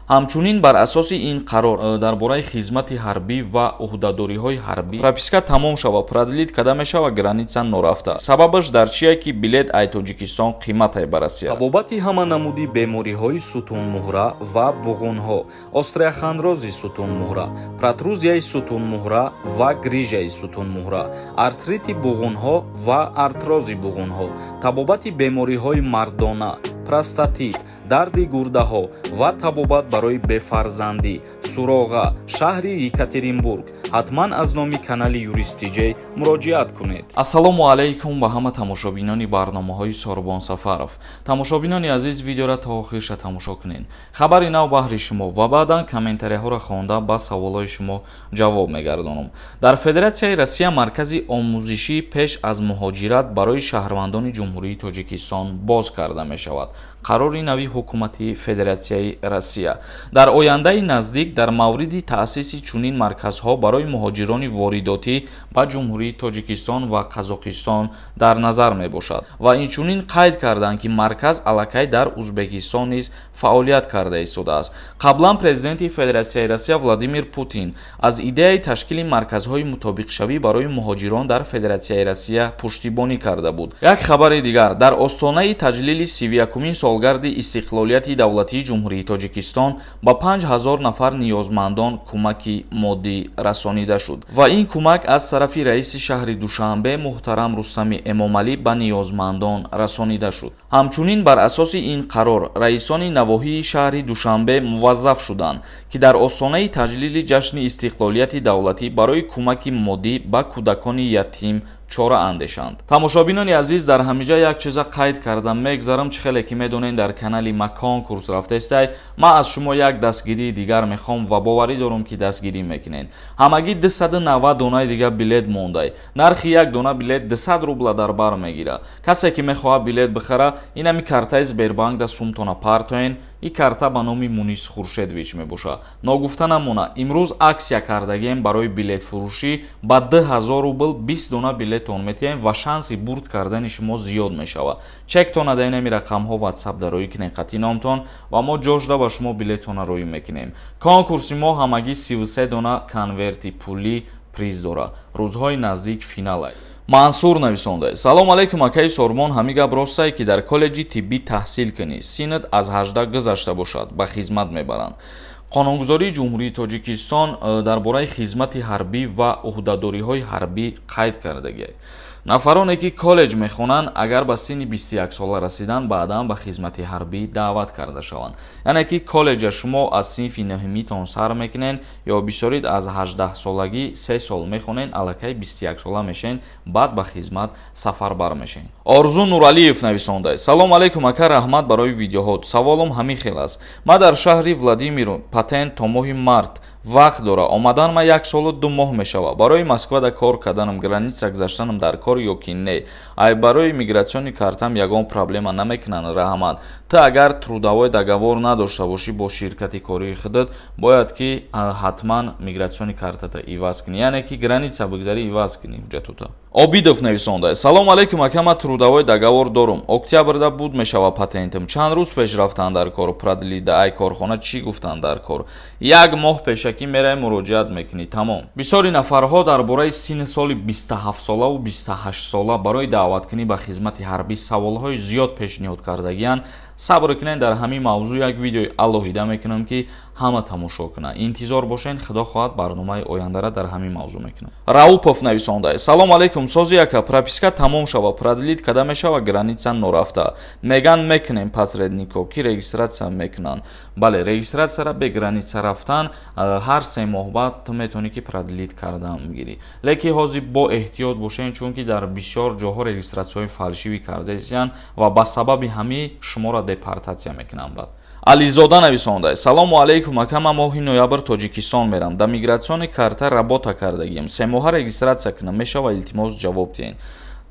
Ҳамчунин бар асоси ин қарор дар бораи хизмати ҳарбӣ ва ӯҳдадориҳои ҳарбӣ прописка тамом шава, продлить карда мешава, граница норафта. Сабабаш дар чие, ки билет ай Тоҷикистон қиматай ба Россия. Табобати ҳама намуди бемориҳои сутунмуҳра ва буғунҳо, остеохондрози сутунмуҳра, протрузияи сутунмуҳра ва грижаи сутунмуҳра, артрити буғунҳо ва артрози буғунҳо, табобати бемориҳои мардона, простатит, дарди гурдаҳо ва табобат барои бефарзандӣ. Суроға: шаҳри Екатеринбург. Ҳатман аз номи канали Юристиҷей муроҷиат кунед. Ассалому алайкум ба ҳама тамошобинони барномаҳои Сорбон Сафаров. Тамошобинони азиз, видеора то охирша тамошо кунед. Хабари нав баҳри шумо ва баъдан комментарияҳоро хонда, ба саволҳои шумо ҷавоб мегардонам. Дар Федератсияи Россия маркази омӯзишӣ пеш аз муҳоҷират барои шаҳрвандони Ҷумҳурии Тоҷикистон боз карда мешавад. Қарори нави ҳукумати Федератсияи Россия дар ояндаи наздик дар мавриди таъсиси чунин марказҳо барои муҳоҷирони воридотӣ ба Ҷумҳурии Тоҷикистон ва Қазоқистон дар назар мебошад ва инчунин қайд карданд, ки марказ аллакай дар Узбекистон низ фаъолият карда истодааст. Қаблан президенти Федератсияи Россия Владимир Путин аз идеяи ташкили марказҳои мутобиқшавӣ барои муҳоҷирон дар Федератсияи Россия пуштибонӣ карда буд. Як хабари дигар: дар остонаи таҷлили 31-умин солгарди истиқлолияти давлатии Ҷумҳурии Тоҷикистон ба 5000 нафар ниёзмандон кӯмаки моддӣ расонида шуд ва ин кӯмак аз тарафи раиси шаҳри Душанбе муҳтарам Рустами Эмомалӣ ба ниёзмандон расонида шуд. Ҳамчунин бар асоси ин қарор раисони навоҳии шаҳри Душанбе муваззаф шуданд, ки дар остонаи таҷлили ҷашни истиқлолияти давлатӣ барои кӯмаки моддӣ ба кӯдакони ятим чора андешанд. Тамошобинони азиз, дар ҳамиҷа як чиза қайд кардам мегзарам. Чӣ хеле ки медонед, дар канали ма конкурс рафтестай. Ман аз шумо як дастгирии дигар мехоҳам ва боварӣ дорам, ки дастгирӣ мекунед. Ҳамагӣ 290 донаи дигар билет мондай. Нархи як дона билет 200 рубла дар бар мегирад. Касе ки мехоҳад билет бихара, инами картаи Сбербанк да сумтона партоен. И карта ба номи Мунис Хуршедович мебошад. Ногуфта намона, имрӯз акция кардагием барои билетфурӯшӣ: ба 2000 рубл 20 дона билетон метиҳем ва шанси бурд кардани шумо зиёд мешавад. Чектона дар инами рақамҳо Ватсап дароӣ кунед, қатъи номтон, ва мо ҷошда ба шумо билетона роӣ мекунем. Конкурси мо ҳамагӣ 33 дона конверти пулӣ приз дорад. Рӯзҳои наздик финалай. Мансур нависонда: «Салом алейкум, акаи Сормон. Ҳамин гап ростае, ки дар коллеҷи тиббӣ таҳсил кунӣ, синат аз 18 гузашта бошад, ба хизмат мебаранд?» Қонунгузории Ҷумҳурии Тоҷикистон дар бораи хизмати ҳарбӣ ва ӯҳдадориҳои ҳарбӣ қайд кардагиай: нафароне ки коллеҷ мехонанд, агар ба синни 21 сола расиданд, баъдан ба хизмати ҳарбӣ даъват карда шаванд. Яъне ки коллеҷа шумо аз синфи нӯҳимитон сар мекунед ё бисёрид аз 18 солагӣ, 3 сол мехонед, аллакай 21 сола мешен, баъд ба хизмат сафарбар мешен. Орзу Нуралиев нависонда: «Салом алейкум, ака, раҳмат барои видеоҳот. Саволом ҳамин хел аст: ман дар шаҳри Владимир, патент то моҳи март вақт дора. Омадан ма як солу 2 моҳ мешавад. Барои Москвада кор карданам, граница гузаштанам дар кор ё ки не? Ай барои миграционный картам ягон проблема намекунанд? Раҳмат». Ту агар трудовой договор надошта бошӣ бо ширкати кории худат, бояд ки ҳатман миграционный картата иваз кунӣ, яъне ки граница бигзарӣ, иваз кунӣ ҳуҷҷатота. Обидов нависонда: «Салом алейкум, ака, ман трудовой договор дорум, октябрда буд мешава патентам. Чанд рӯз пеш рафтан дар кор продлить да? Ай корхона чӣ гуфтан дар кор? Як моҳ пешакӣ мерай, муроҷиат мекунӣ, тамом». Бисёри нафарҳо дар бораи синни соли 27-солаву 28-сола барои даъваткунӣ ба хизмати ҳарбӣ саволҳои зиёд пешниҳод кардагиянд. Сабр кунед, дар ҳамин мавзӯъ як видеои алоҳида мекунам, ки ҳама тамошо кунанд. Интизор бошед, худо хоҳад, барномаи ояндара дар ҳамин мавзӯъ мекунам. Раупов нависонда: «Салом алейкум, сози ака, прописка тамом шава, продлить карда мешава, граница норафта? Меган мекунем посреднико, ки регистрация мекунанд». Бале, регистрацияра бе граница рафтан ҳар 3 моҳ баъд ту метавонӣ ки продлить кардан бигирӣ. Лекин ҳозир бо эҳтиёт бошед, чунки дар бисёр ҷоҳо регистрацияҳои фальшивый кардаистиянд ва ба сабаби ҳамин шуморо депортатсия мекунанд. Баъд Ализода нависонда: «Салому алейкум, ака, ман моҳи ноябр Тоҷикистон мерам. Да миграционный карта работа кардагием. 3 моҳа регистрация кунам мешава? Илтимос, ҷавоб диҳед».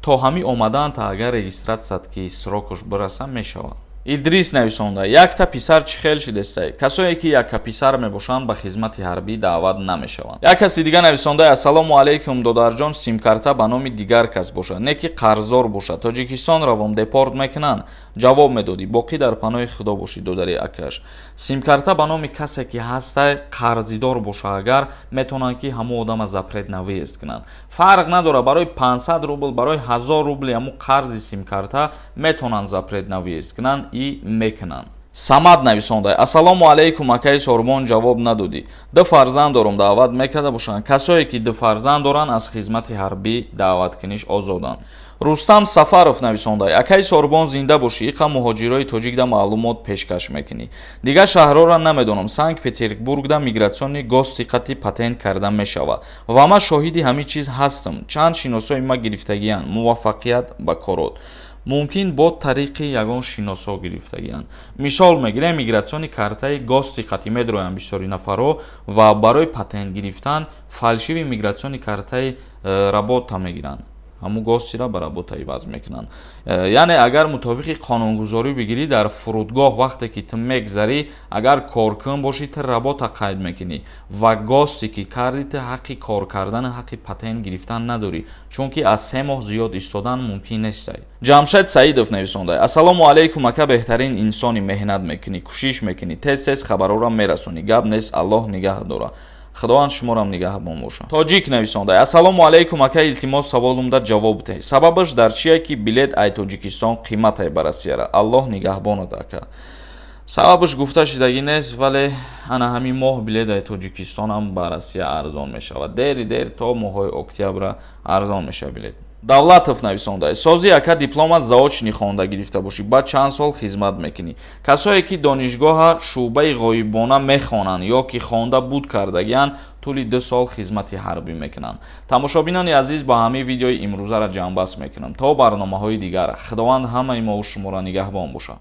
То ҳамин омадаанта агар регистрацияат ки срокаш бираса, мешавад. Идрис нависонда: «Якта писар чӣ хел шидестай? Касое ки якка писар мебошанд, ба хизмати ҳарбӣ даъват намешаванд?» Як каси дига нависонда: «Ассалому алайкум, додарҷон, симкарта ба номи дигар кас бошад, не ки қарздор бошад, Тоҷикистон равом, депорт мекунанд?» Ҷавоб медодӣ. Боқӣ дар паноҳи Худо бошӣ, додари акаш. Симкарта ба номи касе ки ҳастай, қарзидор боша, агар метавонанд, ки ҳамон одама запрет на выезд кунанд. Фарқ надорад, барои 500 рубл, барои 1000 рубли ҳамун қарзи симкарта метавонанд запрет на выезд кунанд и мекунанд. Самад нависонда: ассалому алайкум, акаи Сорбон, ҷавоб надодӣ. Ду фарзанд дорум, даъват мекарда бошанд. Касое ки ду фарзанд доранд, аз хизмати ҳарбӣ даъваткуниш озоданд. Рустам Сафаров нависонда: акаи Сорбон, зинда бошӣ, иқа муҳоҷирои тоҷикда маълумот пешкаш мекунӣ. Дигар шаҳрҳоро намедонам, Санкт Петербургда миграционный гости қати патент карда мешавад ва ман шоҳиди ҳамин чиз ҳастам. Чанд шиносои ма гирифтагиянд. Муваффақият ба корот. Мумкин бо тариқи ягон шиносо гирифтагиянд. Мисол мегирем, миграционный картаи гости қати медроянд бисёри нафарҳо ва барои патент гирифтан фальшивый миграционный картаи работа мегиранд, ҳамун гостиро ба работа иваз мекунанд. Яъне агар мутобиқи қонунгузорӣ бигирӣ, дар фурудгоҳ вақте ки ту мегзарӣ, агар коркун бошӣ, ту работа қайд мекунӣ ва гости ки кардӣ, ту ҳаққи кор кардану ҳаққи патент гирифтан надорӣ, чунки аз 3 моҳ зиёд истодан мумкин нестай. Ҷамшед Саидов нависонда: ассалому алайкум, ака, беҳтарин инсони, меҳнат мекунӣ, кӯшиш мекунӣ, тез тез хабарҳоро мерасонӣ. Гап нест, Аллоҳ нигаҳ дорад. Худованд шуморам нигаҳбон бошад. Тоҷик нависонда: ассалому алайкум, ака, илтимос, саволумда ҷавоб деҳ. Сабабаш дар чие, ки билет ай Тоҷикистон қиматай ба Россияра? Аллоҳ нигаҳбонад, ака. Сабабаш гуфта шудагӣ нест, вале ана ҳамин моҳ билет ай Тоҷикистонам ба Россия арзон мешавад. Дери дер то моҳҳои октябра арзон мешавад билет. Давлатов нависонда: сози, ака, диплома заочный хонда гирифта бошӣ, баъд чанд сол хизмат мекунӣ? Касое ки донишгоҳа шӯъбаи ғоибона мехонанд ё ки хонда буд кардагианд, тӯли 2 сол хизмати ҳарбӣ мекунанд. Тамошобинони азиз, ба ҳамин видеои имрӯзаро ҷамъбаст мекунам. То барномаҳои дигар, Худованд ҳамаи мову шуморо нигаҳбон бошад.